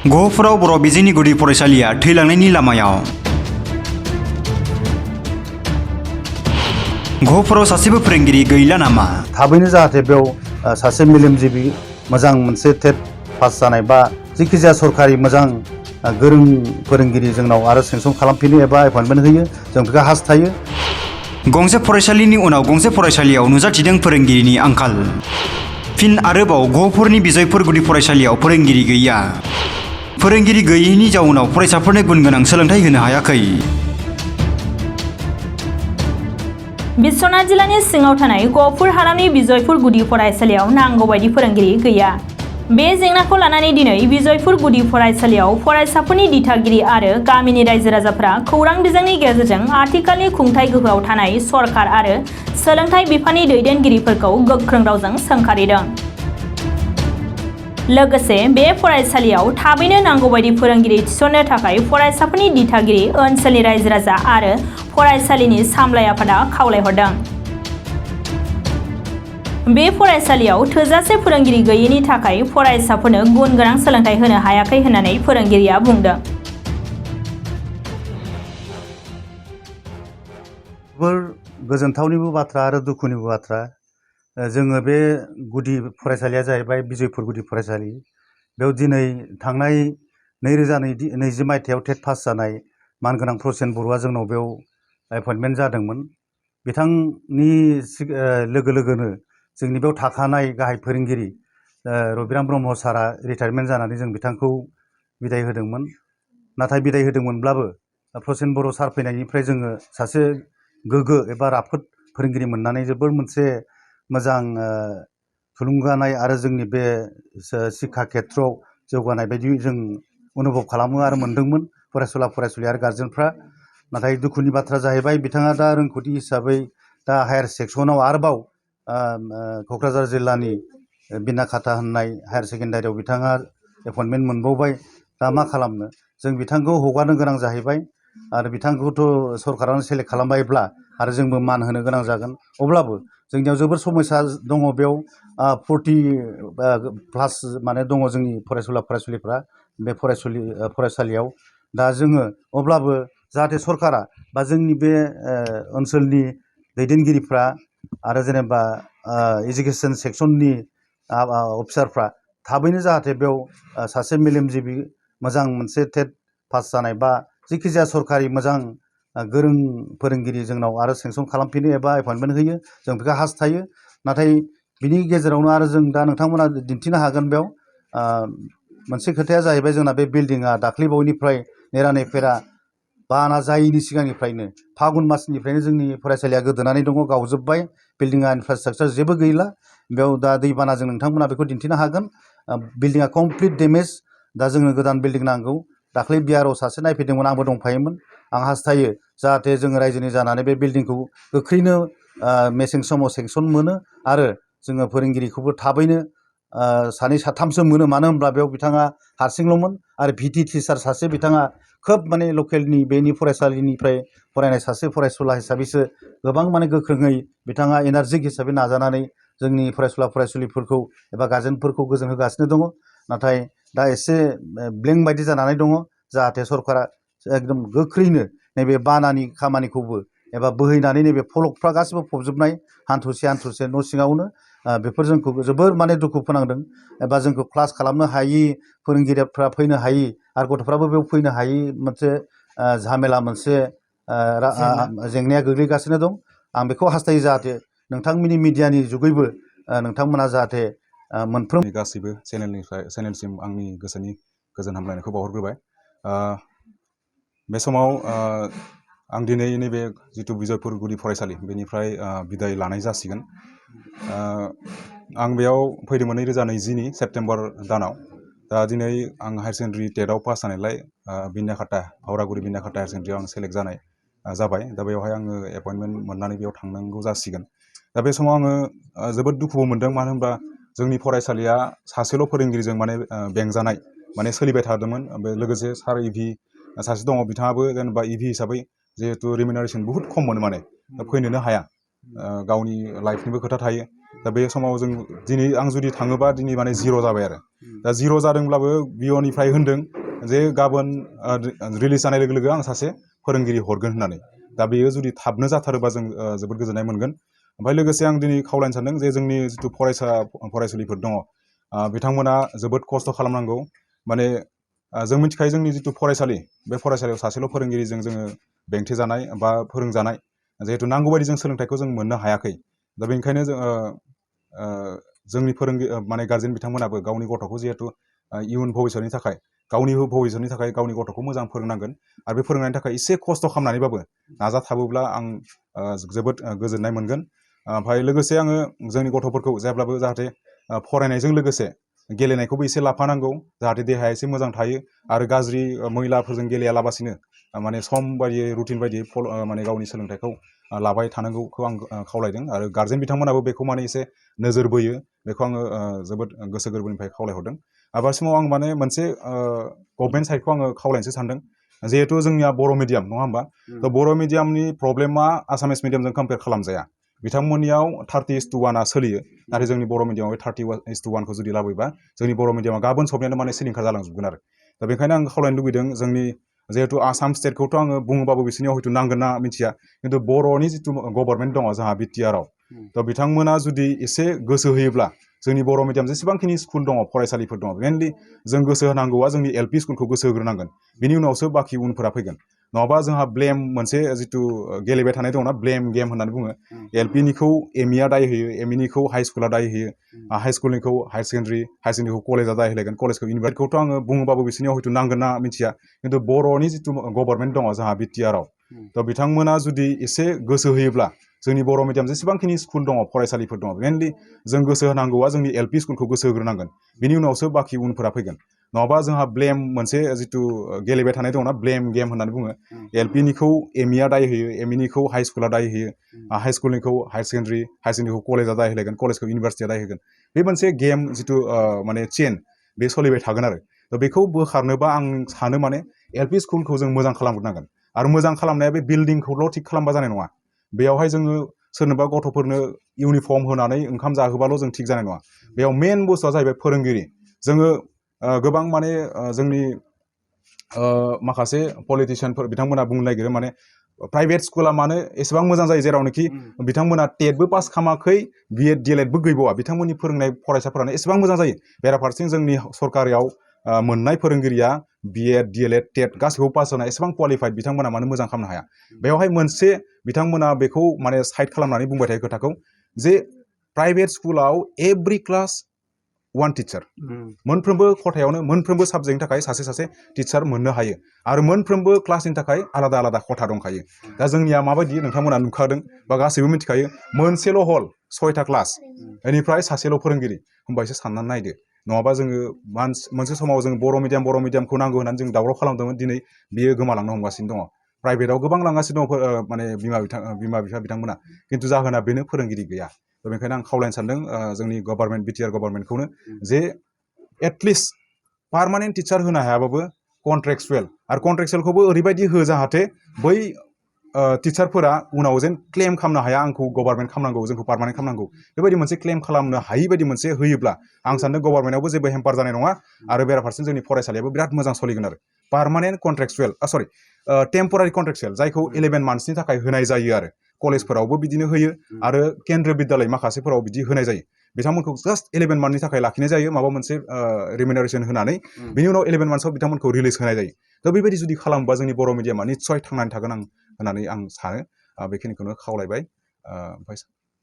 गहपुराव बर' बिजोंनि गुदि फरायसालिया थैलांनायनि लामायाव। गहपुराव सासेबो फोरोंगिरि गैला नामा? थाबैनो जाहाथे बेयाव सासे मेलेमजिबि मोजां मोनसे टेट पास जानाय बा जिखिजाया सरकारि मोजां गोरों फोरोंगिरि जोंनाव आरो सेंसन खालामफिनो एबा एपइन्टमेन्ट होयो जों बेखौ हास्थायो। गंसे फरायसालिनि उनाव गंसे फरायसालियाव नुजाथिदों फोरोंगिरिनि आंखाल। फिन आरोबाव गहपुरनि बिजयपुर गुदि फरायसालियाव फोरोंगिरि गैया। फोरोंगिरि गैयैनि जाउनाव फरायसाफोरनो गुनगोनां सोलोंथाइ होनो हायाखै। बिश्वनाथ जिल्लानि सिङाव थानाय गहपुर हालामनि बिजयपुर गुदि फरायसालियाव नांगौ बायदि फोरोंगिरि गैया। बे जेंनाखौ लानानै दिनै बिजयपुर गुदि फरायसालियाव फरायसाफोरनि दिथागिरि आरो गामिनि रायजो राजाफोरा खौरां बिजोंनि गेजेरजों आथिखालनि खुंथाय गोहोआव थानाय सरकार आरो सोलोंथाइ बिफाननि दैदेनगिरिफोरखौ गोख्रों रावजों सोंखारिदों। लोगोसे बे फरायसालियाव थाबैनो नांगौ बायदि फोरोंगिरि थिसननो थाखाय फरायसाफोरनि दिथागिरि, ओनसोलनि रायजो राजा आरो फरायसालिनि सामलाय आफादा खावलायहरदों। बे फरायसालियाव थोजासे फोरोंगिरि गैयैनि थाखाय फरायसाफोरनो गुन गोनां सोलोंथाइ होनो हायाखै होननानै फोरोंगिरिया बुंदों। जोबोर गोजोनथावनिबो बाथ्रा आरो दुखुनिबो बाथ्रा। जोङो बे गुदि फरायसालिया जाहैबाय बिजयपुर गुदि फरायसालि। बेयाव दिनै थांनाय 2020 मायथाइयाव टेट पास जानाय मानगोनां प्रसेन बर'आ जोंनाव बेयाव एपइन्टमेन्ट जादोंमोन। बिथांनि लोगो लोगोनो जोंनि बेयाव थाखानाय गाहाय फोरोंगिरि रबिराम ब्रह्म सारा रिटायारमेन्ट जानानै जों बिथांखौ बिदाय होदोंमोन। नाथाय बिदाय होदोंमोनब्लाबो प्रसेन बर' सार फैनायनिफ्राय जोङो सासे गोग्गो एबा राफोद फोरोंगिरि मोननानै जोबोर मोनसे मोजां थुलुंगानाय आरो जोंनि बे शिक्षा खेत्रआव जौगानाय बायदि जों अनुभब खालामो आरो मोनदोंमोन फरायसुला आरो गार्जेनफ्रा। नाथाय दुखुनि बाथ्रा जाहैबाय बिथाङा दा रोंगौथि हिसाबै दा हायार सेक्सनाव आरोबाव क'क्राझार जिल्लानि बिनाखाथा होननाय हायार सेकेन्डारियाव बिथाङा एपइन्टमेन्ट मोनबावबाय। दा मा खालामनो जों बिथांखौ हगारनो गोनां जाहैबाय आरो बिथांखौथ' सरकारानो सेलेक्ट खालामबायब्ला आरो जोंबो मान होनो गोनां जागोन। अब्लाबो जोंनियाव जोबोर समस्या दङ। बेयाव 40+ माने दङ जोंनि फरायसुलिफ्रा बे फरायसालियाव। दा जोङो अब्लाबो जाहाथे सरकारा बा जोंनि बे ओनसोलनि दैदेनगिरिफ्रा आरो जेनेबा एजुकेसन सेक्सननि अफिसारफ्रा थाबैनो जाहाथे बेयाव सासे मेलेमजिबि मोजां मोनसे टेट पास जानाय बा जिखिजाया सरकारि मोजां गोरों फोरोंगिरि जोंनाव आरो सेंसन खालामफिनो एबा एपइन्टमेन्ट होयो जों बेखौ हास्थायो। नाथाय बिनि गेजेरावनो आरो जों दा नोंथांमोना दिन्थिनो हागोन बेयाव मोनसे खोथाया जाहैबाय जोंना बे बिल्डिङा दाख्लैबावैनिफ्राय नेरानेफेरा बाना जायैनि सिगांनिफ्रायनो फागुन मासनिफ्रायनो जोंनि फरायसालिया गोदोनानै दङ, गावजोब्बाय। बिल्डिङा इनफ्रास्ट्राक्चार जेबो गैला। बेयाव दा दैबानाजों नोंथांमोना बेखौ दिन्थिनो हागोन। बिल्डिङा कमप्लिट डेमेज। दा जोंनो गोदान बिल्डिं नांगौ। दाख्लै बिआरअ सासे नायफैदोंमोन, आंबो दंफायोमोन। आं हास्थायो जाहाथे जोङो रायजोनि जानानै बे बिल्डिंखौ गोख्रैनो मेसें समाव सेंसन मोनो आरो जोङो फोरोंगिरिखौबो थाबैनो 2-3सो मोनो। मानो होनब्ला बेयाव बिथाङा हारसिंल'मोन आरो भिटि टिचार सासे बिथाङा खोब माने लकेलनि बेनि फरायसालिनिफ्राय फरायनाय सासे फरायसुला हिसाबैसो गोबां माने गोख्रोङै बिथाङा एनार्जिक हिसाबै नाजानानै जोंनि फरायसुलिफोरखौ एबा गार्जेनफोरखौ गोजोन होगासिनो दङ। नाथाय दा एसे ब्लेंक बायदि जानानै दङ। जाहाथे सरकारा एकदम गोख्रैनो नैबे बानानि खामानिखौबो एबा बोहैनानै नैबे फलकफ्रा गासिबो फबजोबनाय हान्थुसे न' सिङावनो बेफोर जोंखौ जोबोर माने दुखु फोनांदों। एबा जोंखौ क्लास खालामनो हायि, फोरोंगिरिफ्रा फैनो हायि आरो गथ'फ्राबो बेयाव फैनो हायि मोनसे झामेला, मोनसे जेंनाया गोग्लैगासिनो दं। आं बेखौ हास्थायो जाहाथे नोंथांमोननि मिडियानि जुगैबो नोंथांमोना जाहाथे मोनफ्रोम गासैबो चेनेलसिम आंनि गोसोनि गोजोन हामलायनायखौ बावहरग्रोबाय। बे समाव आं दिनै नैबे जिथु बिजयपुर गुदि फरायसालि बेनिफ्राय बिदाय लानाय जासिगोन। आं बेयाव फैदोंमोन 2020 सेप्तेम्बर दानाव। दा दिनै आं हायार सेकेन्डारि टेटआव पास जानायलाय हावरागुरि बिनाखाथा हायार सेकेन्डारियाव आं सेलेक्ट जानाय जाबाय। दा बेवहाय आङो एपइन्टमेन्ट मोननानै बेयाव थांनांगौ जासिगोन। दा बे समाव आङो जोबोद दुखुबो मोनदों। मानो होनबा जोंनि फरायसालिया सासेल' फोरोंगिरिजों माने बेंजानाय माने सोलिबाय थादोंमोन। लोगोसे सार इभि सासे दङ, बिथाङाबो जेनेबा इभि हिसाबै जिहेतु रिमिनारेसन बुहुत खम मोनो, माने फैनोनो हाया। गावनि लाइफनिबो खोथा थायो। दा बे समाव जों दिनै आं जुदि थाङोबा दिनै माने जिर' जाबाय आरो दा जिर' जादोंब्लाबो बिअनिफ्राय होनदों जे गाबोन रिलिज जानाय लोगो लोगो आं सासे फोरोंगिरि हरगोन होननानै दा बेयो जुदि थाबनो जाथारोबा जों जोबोद गोजोननाय मोनगोन ओमफ्राय लोगोसे आं दिनै खावलायनो सानदों जे जोंनि जिथु फरायसुलिफोर दङ बिथांमोना जोबोद खस्थ' खालामनांगौ माने जों मिथिखायो जोंनि जिथु फरायसालि बे फरायसालियाव सासेल' फोरोंगिरिजों जोङो बेंथे जानाय बा फोरोंजानाय जिहेतु नांगौ बायदि जों सोलोंथाइखौ जों मोननो हायाखै दा बेनिखायनो जोंनि माने गार्जेन बिथांमोनाबो गावनि गथ'खौ जिहेतु इयुन भबिष्यतनि थाखाय गावनि भबिष्यतनि थाखाय गावनि गथ'खौ मोजां फोरोंनांगोन आरो बे फोरोंनायनि थाखाय एसे खस्थ' खालामनानैबाबो नाजाथाबोब्ला आं जोबोद गोजोननाय मोनगोन ओमफ्राय लोगोसे आङो जोंनि गथ'फोरखौ जेब्लाबो जाहाथे फरायनायजों लोगोसे गेलेनायखौबो एसे लाफानांगौ जाहाथे देहाया एसे मोजां थायो आरो गाज्रि मैलाफोरजों गेलेयालाबासिनो माने सम बायदियै रुटिन बायदियै माने गावनि सोलोंथाइखौ लाबाय थानांगौखौ आं खावलायदों आरो गार्जेन बिथांमोनाबो बेखौ माने एसे नोजोर बोयो बेखौ आङो जोबोद गोसो गोरबोनिफ्राय खावलायहरदों आरो समाव आं माने मोनसे गभर्नमेन्ट साइडखौ आङो खावलायनोसो सानदों जिहेतु जोंनिया बर' मिडियाम नङा होमबा थ' बर' मिडियामनि प्रब्लेमा आसामिस मिडियामजों कम्पेयार खालामजाया बिथांमोननियाव 30:1 सोलियो नाथाय जोंनि बर' मिडियामाव 30:1 जुदि लाबोयोबा जोंनि बर' मिडियामा गाबोन सबनियानो माने सिलिंखार जालांजोबगोन आरो दा बेखायनो आं खावलायनो लुबैदों जोंनि जिहेतु आसाम स्टेटखौथ' आङो बुङोबाबो बिसोरनियाव हयथ' नांगोन ना मिथिया खिन्थु बर'नि जिथु गभर्नमेन्ट दङ जोंहा बिटिआरआव थ' बिथांमोना जुदि एसे गोसो होयोब्ला जोंनि बर' मिडियाम जेसेबांखिनि स्कुल दङ फरायसालिफोर दङ मेनलि जों गोसो होनांगौआ जोंनि एलपि स्कुलखौ गोसो होग्रोनांगोन बिनि उनावसो बाखि उनफोरा फैगोन नङाबा जोंहा ब्लेम मोनसे जिथु गेलेबाय थानाय दङना ब्लेम गेम होननानै बुङो एलपिनिखौ एमइआ दाय होयो एमइनिखौ हाइ स्कुला दाय होयो हाइ स्कुलनिखौ हायार सेकेन्डारिखौ कलेजा दाय होलायगोन कलेजखौ इउनिभार्सिटिखौथ' आङो बुङोबाबो बिसोरनियाव हयथ' नांगोन ना मिथिया खिन्थु बर'नि जिथु गभर्नमेन्ट दङ जोंहा बिटिआरआव थ' बिथांमोना जुदि एसे गोसो होयोब्ला जोंनि बर' मिडियाम जेसेबांखिनि स्कुल दङ फरायसालिफोर दङ मेनलि जों गोसो होनांगौआ जोंनि एलपि स्कुलखौ गोसो होग्रोनांगोन बिनि उनावसो बाखि उनफोरा फैगोन नङाबा जोंहा ब्लेम मोनसे जिथु गेलेबाय थानाय दङना ब्लेम गेम होननानै बुङो एलपिनिखौ एमइआ दाय होयो एमइनिखौ हाइ स्कुला दाय होयो हाइ स्कुलनिखौ हायार सेकेन्डारिखौ कलेजा दाय होलायगोन कलेजखौ इउनिभार्सिटिया दाय होगोन बे मोनसे गेम जिथु माने चेन बे सोलिबाय थागोन आरो बेखौ बोखारनोबा आं सानो माने एलपि स्कुलखौ जों मोजां खालामग्रोनांगोन आरो मोजां खालामनाया बे बिल्डिंखौल' थिग खालामबा जानाय नङा बेयावहाय जोङो सोरनोबा गथ'फोरनो इउनिफर्म होनानै ओंखाम जाहोबाल' जों थिग जानाय नङा बेयाव मेन बुस्थुआ जाहैबाय फोरोंगिरि जोङो गोबां माने जोंनि माखासे पलिटिसियानफोर बिथांमोना बुंनो नागिरो माने प्राइभेट स्कुला मानो एसेबां मोजां जायो जेरावनोखि बिथांमोना टेटबो पास खालामाखै बिएड डिएलएडबो गैबावा बिथांमोननि फोरोंनाय फरायसाफोरानो एसेबां मोजां जायो बेराफारसेथिं जोंनि सरकारियाव मोननाय फोरोंगिरिया बिएड डिएलएड टेट गासैखौबो पास जानाय एसेबां क्वालिफाइड बिथांमोना मानो मोजां खालामनो हाया बेवहाय मोनसे बिथांमोना बेखौ माने साइड खालामनानै बुंबाय थायो खोथाखौ जे प्राइभेट स्कुलाव एभ्रि क्लास वान टिचार मोनफ्रोमबो खथायावनो मोनफ्रोमबो साबजेक्टनि थाखाय सासे टिचार मोननो हायो आरो मोनफ्रोमबो क्लासनि थाखाय आलादा आलादा खथा दंखायो दा जोंनिया माबायदि नोंथांमोना नुखादों बा गासैबो मिथिखायो मोनसेल' हल 6टा क्लास बेनिफ्राय सासेल' फोरोंगिरि होमबा एसे साननानै नायदो नङाबा जोङो मोनसे समाव जों बर' मिडियामखौ नांगौ होननानै जों दावराव खालामदोंमोन दिनै बियो गोमालांनो हमगासिनो दङ प्राइभेटआव गोबां लांगासिनो दङ माने बिमा बिफा बिथांमोना खिन्थु जाहोना बेनो फोरोंगिरि गैया बेनिखायनो आं खावलायनो सानदों जोंनि गभर्नमेन्ट बिटिआर गभर्नमेन्टखौनो जे एटलिस्ट पार्मानेन्ट टिचार होनो हायाबाबो कन्ट्रेक्सुवेल आरो कन्ट्रेक्सुवेलखौबो ओरैबायदि हो जाहाथे बै टिचारफोरा उनाव जेन क्लेम खालामनो हाया आंखौ गभर्नमेन्ट खालामनांगौ जोंखौ पार्मानेन्ट खालामनांगौ बेबायदि मोनसे क्लेम खालामनो हायि बायदि मोनसे होयोब्ला आं सानदों गभर्नमेन्टआवबो जेबो हेम्पार जानाय नङा आरो बेराफारसेथिं जोंनि फरायसालियाबो बिराद मोजां सोलिगोन आरो पार्मानेन्ट कन्ट्रेक्सुवेल टेम्परारि कन्ट्रेक्सुवेल जायखौ 11 मान्थसनि थाखाय होनाय जायो आरो कलेजफोरावबो बिदिनो होयो आरो केन्द्रीय बिद्यालय माखासेफोराव बिदि होनाय जायो बिथांमोनखौ जास्ट 11 मान्थनि थाखाय लाखिनाय जायो माबा मोनसे रिमिनारेसन होनानै बिनि उनाव 11 मान्थसआव बिथांमोनखौ रिलिज होनाय जायो थ' बेबायदि जुदि खालामोबा जोंनि बर' मिडियामा निस्सय थांनानै थागोन होननानै आं सानो बेखिनिखौनो खावलायबाय ओमफ्राय